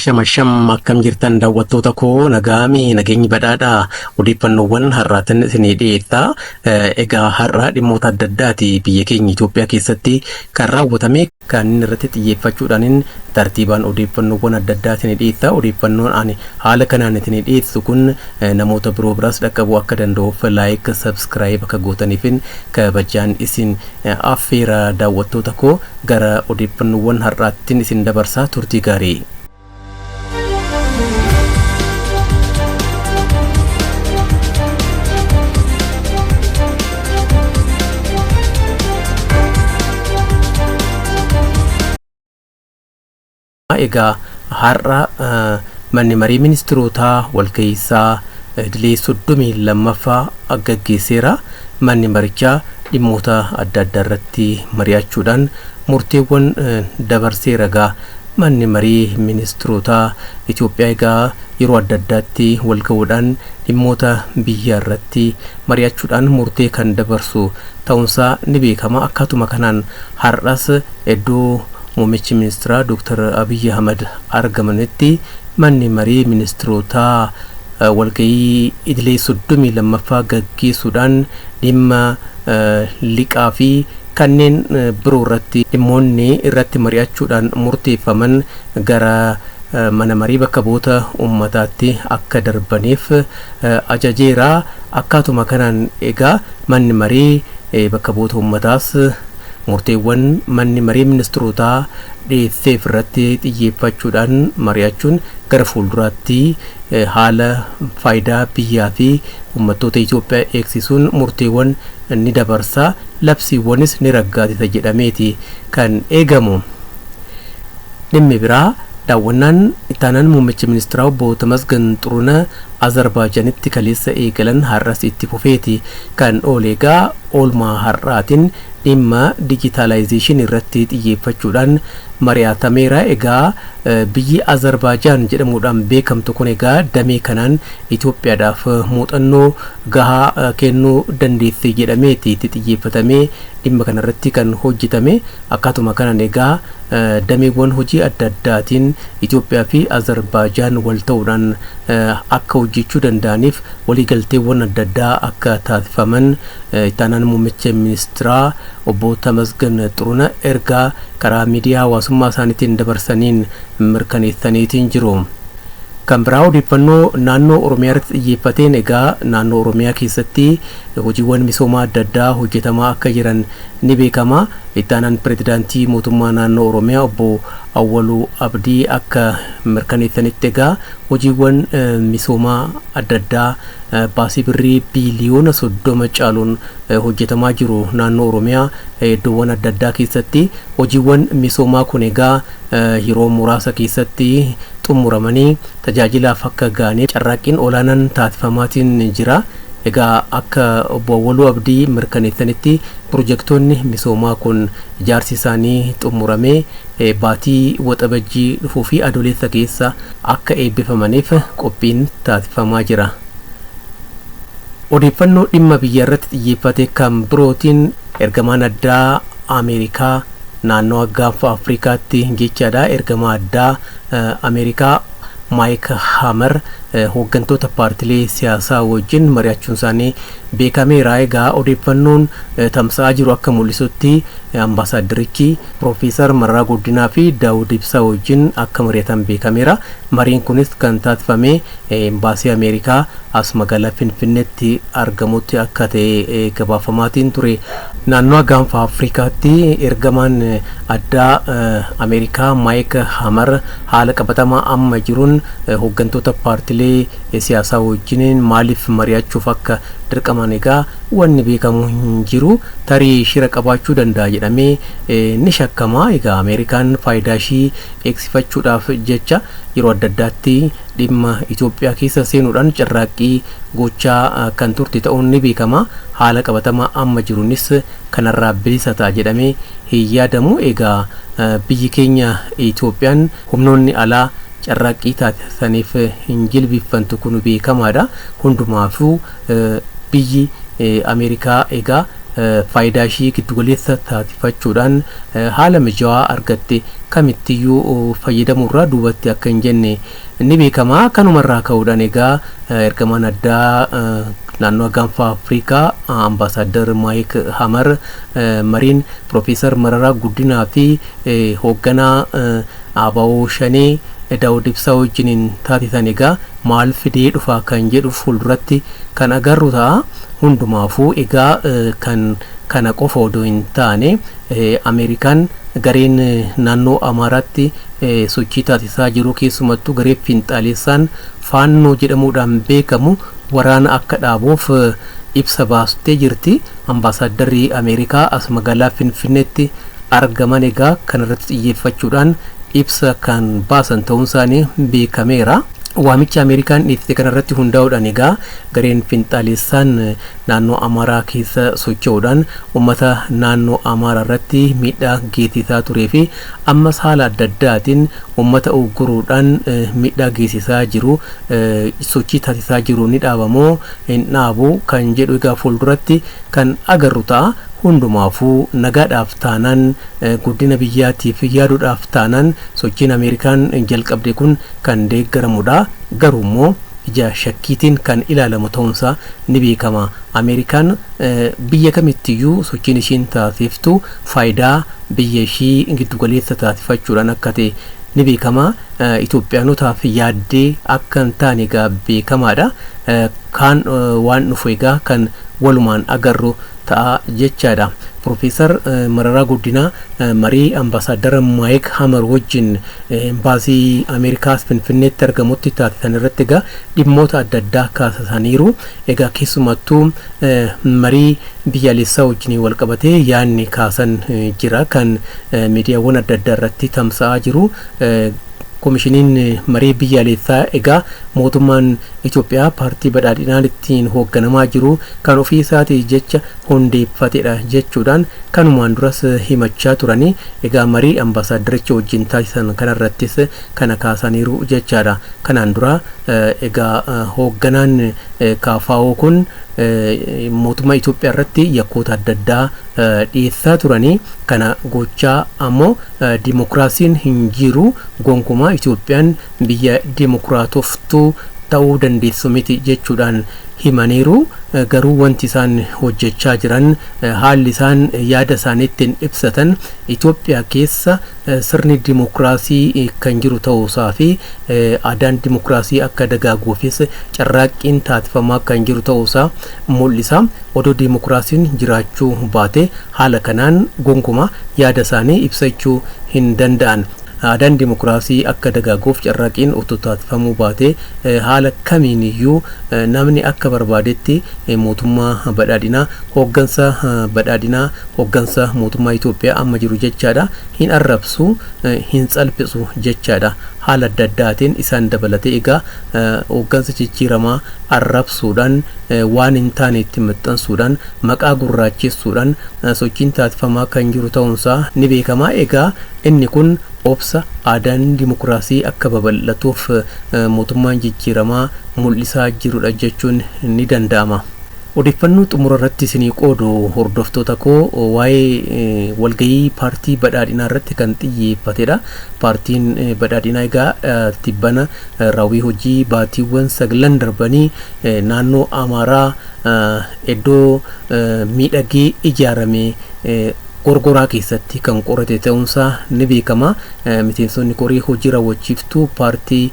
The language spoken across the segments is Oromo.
Asham asham akkam jirtan daawwattoota koo nagaami nageenyi badhaadhaa odeeffannoowwan har'aatin isinii dhiyeessaa. Egaa har'a dhimmoota adda addaati biyya keenya Itoophiyaa keessatti kan raawwatame kan inni irratti xiyyeeffachuudhaanin tartiibaan odeeffannoowwan adda addaa isinii dhiyeessa. Odeeffannoon ani haala kanaan isinii dhiyeessu kun namoota biroo biraas dhaqqabuu akka danda'uuf like subscribe akka gootaniifin kabajaan isin affeera daawwattoota koo gara odeeffannoowwan har'aattin isin dabarsaa turtii gaarii. Egaa har'a manni marii ministirootaa walga'iisaa idilee 32ffaa gaggeesseera. Manni marichaa dhimmoota adda addaa irratti mari'achuudhaan murteewwan dabarseera egaa. Manni marii ministirootaa Itoophiyaa egaa yeroo adda addaatti walga'uudhaan dhimmoota biyyaa irratti mari'achuudhaan murtee kan dabarsu ta'uunsaa ni beekama. Akkaatuma kanaan har'as iddoo Muummichi ministiraa Dr. Abiyyi Ahmad argamanitti manni marii ministirootaa walga'ii idilee 32ffaa gaggeessuudhaan dhimma liqaa fi kanneen biroo irratti dhimmoonni irratti mari'achuudhaan murteeffaman gara mana marii bakka bu'oota ummataatti akka darbaniif ajajeera. Akkaatuma kanaan egaa manni marii bakka bu'oota ummataas murteewwan manni marii ministirootaa dhiyeesseef irratti xiyyeeffachuudhaan mari'achuun gara fuulduraatti haala faayidaa biyyaa fi uummattoota Itoophiyaa eegsisuun murteewwan ni dabarsa, labsiiwwanis ni raggaasisa jedhameeti kan eegamu. Dhimmi biraa daawwannaan ittaanaan muummicha ministiraa obbo Tamasgan Xurunah Azerbaajanitti kaleessa eegalan har'as itti fufeeti kan oole. Egaa oolmaa har'aatiin dhimma dijitaalaayizeeshinii irratti xiyyeeffachuudhaan mari'atameera. Egaa biyyi Azerbaajaan jedhamuudhaan beekamtu kun egaa damee kanaan Itoophiyaadhaaf muuxannoo gahaa kennuu dandeesse jedhameeti itti xiyyeeffatamee dhimma kanarratti kan hojjetame. Akkaatuma kanaan egaa dameewwan hojii adda addaatiin Itoophiyaa fi Azerbaajaan wal ta'uudhaan akka hojjechuu danda'aniif waliigalteewwan adda addaa akka taasifaman ittaanaan muummicha ministiraa obbo Tamasgan Xurunah ergaa karaa miidiyaa hawaasummaa isaaniitiin dabarsaniin mirkaneessaniitiin jiru. Kan biraa odeeffannoo naannoo Oromiyaa irratti xiyyeeffateen egaa naannoo Oromiyaa keessatti hojiiwwan misoomaa adda addaa hojjetamaa akka jiran ni beekama. Itti aanaan pirezidaantii mootummaa naannoo Oromiyaa obbo Awwaluu Abdii akka mirkaneessanitti egaa hojiiwwan misoomaa adda addaa baasii birrii biiliyoona 30 caaluun hojjetamaa jiru naannoo Oromiyaa iddoowwan adda addaa keessatti. Hojiiwwan misoomaa kun egaa yeroo muraasa keessatti xumuramanii tajaajilaaf akka ga'aniif carraaqqiin olaanaan taasifamaatiin jira. Egaa akka obbo Awwaluu Abdii mirkaneessanitti pirojektoonni misoomaa kun ijaarsi isaanii xumuramee baatii waxabajjii dhufuu fi adoolessa keessa akka eebbifamaniif qophiin taasifamaa jira. Odeeffannoo dhimma biyya irratti xiyyeeffate kan birootiin ergamaan addaa Ameerikaa naannoo gaanfa Afrikaatti jechaadha. Ergamaa addaa Ameerikaa Maayik Hamer hooggantoota paartilee siyaasaa wajjin mari'achuun isaanii beekameera. Egaa odeeffannoon tamsa'aa jiru akka mul'isutti ambaasaaddarichi Piroofeesar Mararaa Guddinaa fi Daawud Ibsaa wajjin akka mari'atan beekameera. Mariin kunis kan taasifame embaasii Ameerikaa as magaalaa Finfinneetti argamutti akka ta'e gabaafamaatiin ture. Naannoo gaanfa Afrikaatti ergamaan addaa Ameerikaa Maayik Hamar haala qabatamaa amma jiruun hooggantoota paartilee siyaasaa wajjiniin maaliif mari'achuuf akka dirqaman egaa wanni beekamu hin jiru. Tarii shira qabaachuu danda'a jedhamee ni shakkama. Egaa Ameerikaan faayidaa ishii eegsifachuudhaaf jecha yeroo adda addaatti dhimma Itoophiyaa keessa seenuudhaan carraaqqii gochaa kan turte ta'uun ni beekama. Haala qabatamaa amma jiruunis kanarraa bilisa ta'a jedhamee hin yaadamu. Egaa biyyi keenya Itoophiyaan humnoonni alaa carraaqqii taasisaniif hin jilbiiffantu kun beekamaadha. Hundumaafuu biyyi Ameerikaa egaa faayidaa ishii giddugaleessa taasifachuudhaan haala mijaawaa argatte kamittiyyuu fayyadamuurraa duubatti akka hin jenne ni beekama. Kanumarraa ka'uudhaan egaa ergamaan addaa naannoo Gaanfa Afrikaa Ambaasaadar Maayik Hamar mariin Piroofeesar Mararaa Guddinaa fi hoogganaa ABO Shanee Daawud Ibsaa wajjiniin taasisan egaa maal fidee dhufa kan jedhu fuulduratti kan agarru ta'a. Hundumaafuu egaa kan kana qofa odoo hin taane, Ameerikaan gareen naannoo Amaaraatti sochii taasisaa jiru, keessumattuu garee finxaalessaan Faannoo jedhamuudhaan beekamu, waraana akka dhaabuuf ibsa baastee jirti. Ambaasaaddarri Ameerikaa as magaalaa Finfinneetti argaman egaa kanarratti xiyyeeffachuudhaan ibsa kan baasan ta'uun isaanii beekameera. Waamicha Ameerikaan dhiyeessite kanarratti hundaa'uudhaan egaa gareen finxaalessaan naannoo Amaaraa keessa socho'uudhaan uummata naannoo Amaaraa irratti miidhaa geessisaa turee fi ammas haala adda addaatiin uummata ugguruudhaan miidhaa geessisaa jiru, sochii taasisaa jiru ni dhaabamoo hin dhaabu kan jedhu egaa fuulduratti kan agarru ta'a. Hundumaafuu nagaadhaaf taanaan, guddina biyyaatiif yaaduudhaaf taanaan, sochiin Ameerikaan jalqabde kun kan deeggaramudha. Garuu immoo ija shakkiitiin kan ilaalamu ta'uunsaa ni beekama. Ameerikaan biyya kamittiyyuu sochiin ishiin taasiftu faayidaa biyya ishii giddugaleessa taasifachuudhaan akka ta'e ni beekama. Itoophiyaanotaaf yaaddee akka hin taane egaa beekamaadha. Kaan waan dhufu egaa kan walumaan agarru ta'a jechaadha. Piroofeesar Mararaa Guddinaa marii Ambaasaadara Maayik Hamar wajjin embaasii Ameerikaas Finfinneetti argamutti taasisan irratti egaa dhimmoota adda addaa kaasaniiru. Egaa keessumattuu marii biyyaalessaa wajjin wal qabatee yaadni kaasan jira kan miidiyaawwan adda addaa irratti tamsa'aa jiru. Komishiniin marii biyyaalessaa egaa mootummaan Itoophiyaa paartii badhaadhinaan ittiin hoogganamaa jiru kan ofii isaatii jecha hundeeffatedha jechuudhaan kanumaan duras himachaa turanii, egaa marii ambaasaadaricha wajjin taasisan kanarrattis kana kaasaniiru jechaadha. Kanaan dura egaa hoogganaan KFO kun mootummaa Itoophiyaa irratti yakkoota adda addaa dhiyeessaa turanii, kana gochaa ammoo dimokiraasiin hin jiru, gonkumaa Itoophiyaan biyya dimokiraatoftuu ta'uu dandeessu miti jechuudhaan himaniiru. Garuu wanti isaan hojjechaa jiran, haalli isaan yaada isaanii ittiin ibsatan, Itoophiyaa keessa sirni dimokiraasii kan jiru ta'uusaa fi aadaan dimokiraasii akka dagaaguufis carraaqqiin taasifamaa kan jiru ta'uusaa mul'isa. Odoo dimokiraasiin jiraachuu baate haala kanaan gonkumaa yaada isaanii ibsachuu hin danda'an. Aadaan dimokiraasii akka dagaaguuf carraaqqiin otoo taasifamuu baate haala kamiiniyyuu namni akka barbaadetti mootummaa badhaadhinaa, hooggansa badhaadhinaa, hooggansa mootummaa Itoophiyaa amma jiru jechaadha, hin arrabsu, hin salphisu jechaadha. Haala adda addaatiin isaan dabalatee egaa hooggansa jijjiiramaa arrabsuudhaan, waan hin taane itti maxxansuudhaan, maqaa gurraachessuudhaan sochiin taasifamaa kan jiru ta'uunsaa ni beekama. Egaa inni kun obsa aadaan dimokiraasii akka babal'atuuf mootummaan jijjiiramaa mul'isaa jirudha jechuun ni danda'ama. Odeeffannoo xumura irratti isinii qoodu, hordoftoota koo, waa'ee walgahii paartii badhaadhinaa irratti kan xiyyeeffatedha. Paartiin badhaadhinaa egaa tibbana raawwii hojii baatiiwwan 9 darbanii naannoo Amaaraa iddoo miidhagee ijaarame Gorgoraa keessatti kan qorate ta'uunsaa ni beekama. Miseensonni koree hojii raawwachiiftuu paartii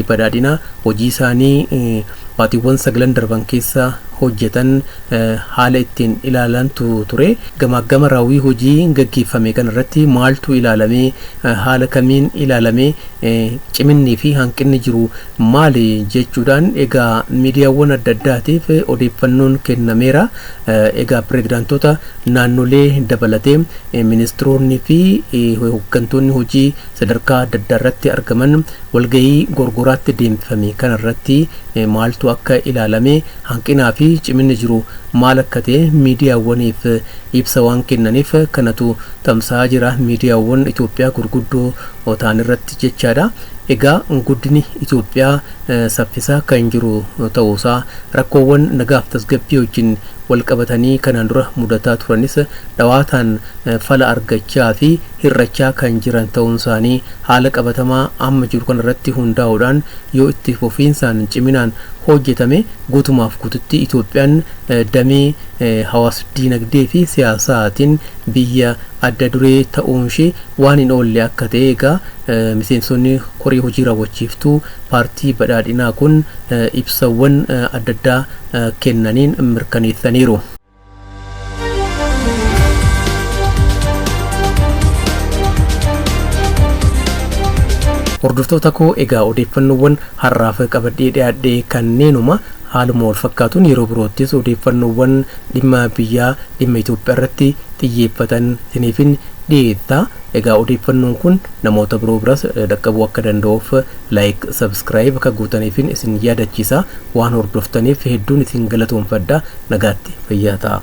badhaadhinaa hojii isaanii baatiiwwan 9 darban keessa hojjetan haala ittiin ilaalantu ture. Gamaagama raawwii hojii gaggeeffame kanarratti maaltu ilaalamee, haala kamiin ilaalamee, ciminnii fi hanqinni jiru maali jechuudhaan egaa miidiyaawwan adda addaatiif odeeffannoon kennameera. Egaa pireezidaantota naannolee dabalatee ministiroonni fi hooggantoonni hojii sadarkaa adda addaa irratti argaman walgahii Gorgoraatti deemsifame kanarratti maaltu akka ilaalame, hanqinaa fi ciminni jiru maal akka ta'e miidiyaawwaniif ibsa waan kennaniif kanatu tamsa'aa jira miidiyaawwan Itoophiyaa gurguddoo ta'an irratti jechaadha. Egaa guddinni Itoophiyaa saffisaa kan jiru ta'uusaa, rakkoowwan nagaaf tasgabbii wajjin wal qabatanii kanaan dura mudataa turanis dhawaataan fala argachaa fi hir'achaa kan jiran ta'uun isaanii haala qabatamaa amma jiru kanarratti hundaa'uudhaan yoo itti fufiinsaan ciminaan hojjetame guutumaaf guututti Itoophiyaan damee hawaas diinagdee fi siyaasaatiin biyya adda duree ta'uun ishee waan hin oolle akka ta'e egaa miseensonni koree hojii raawwachiiftuu paartii badhaadhinaa kun ibsawwan adda addaa kennaniin mirkaneessaniiru. Hordoftoota koo, egaa odeeffannoowwan har'aaf qabadhee dhiyaadhe kanneenuma. Haaluma wal fakkaatuun yeroo biroottis odeeffannoowwan dhimma biyyaa, dhimma Itoophiyaa irratti xiyyeeffatan isiniifin dhiyeessa. Egaa odeeffannoon kun namoota biroo biras dhaqqabuu akka danda'uuf like, subscribe akka gootaniifin isin yaadachiisa. Waan hordoftaniif hedduun isin galatoomfadha. Nagaatti, fayyaa ta'a.